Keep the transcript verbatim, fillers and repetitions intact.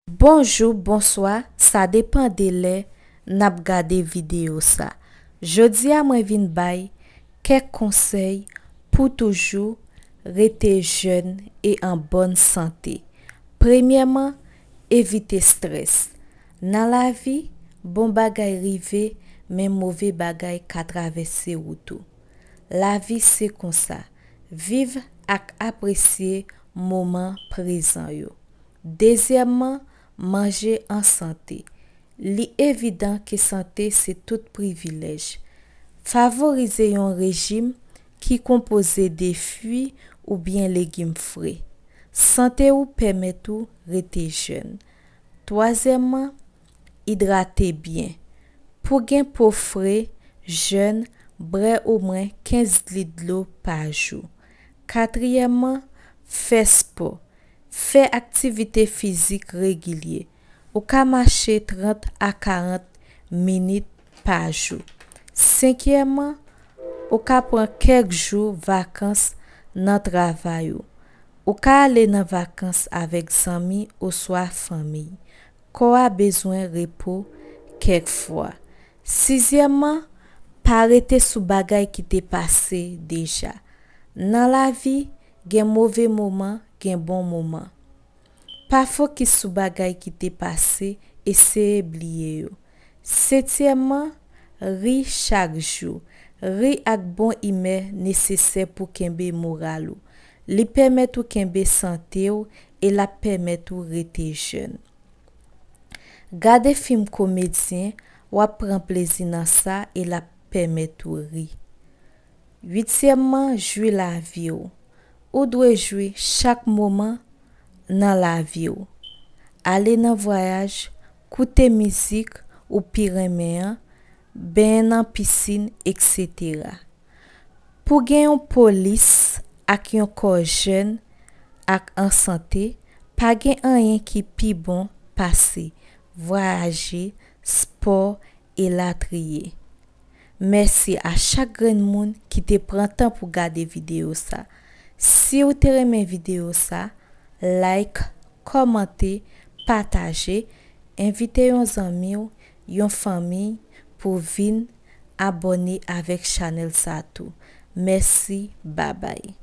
Bonjou, bonswa, sa depann de lè n ap gade videyo sa. Jodi a mwen vin bay kèk konsèy pou toujou rete jèn e an bòn sante. Premyèman, evite strès. Nan lavi, bon bagay rive, men move bagay ka travèse wout ou. Lavi se konsa. Viv ak apresye moman prezan yo. Dezyèmman, manje an sante. Li evidan ke sante se tout privilèj. Favorize yon rejim ki konpoze de fwi oubyen legim fre. Sante ou pèmèt ou rete jèn. Twazyèmman, idrate byen. Pou gen po fre, jèn, bwè omwen kenz lit dlo pa jou. Katriyèmman, fè spò. Fè aktivite fizik regilye. Ou ka mache trant a karant minit pa jou. Senkyèmman, ou ka pran kèk jou vakans nan travay ou. Ou ka ale nan vakans avèk zanmi oswa fanmi. Kò a bezwen repo kèk fwa. Sizyèmman, pa rete sou bagay ki te pase deja. Nan lavi, gen move moman, gen bon moman. Pa fokis sou bagay ki te pase, eseye bliye yo. Setyèmman, ri chak jou. Ri ak bon imè nesesè pou kenbe moral ou. Li pèmèt ou kenbe sante w e l ap pèmèt ou rete jèn. Gade fim komedyen, w ap pran plezi nan sa e l ap pèmèt ou ri. Uityèmman, jwi lavi w. Ou dwe jwi chak moman nan lavi w. Ale nan vwayaj, koute mizik ou pi renmen an, benyen nan pisin, etsetera. Pou gen yon po lis ak yon kò jèn ak an sante, pa gen anyen ki pi bon pase vwayaje, spò, elatriye. Mèsi a chak grenn moun ki te pran tan pou gade videyo sa. Si w te renmen videyo sa, like, kòmante, pataje, envite yon zanmi w, yon fanmi pou vin abòne avèk chanèl sa tou. Mèsi, babay.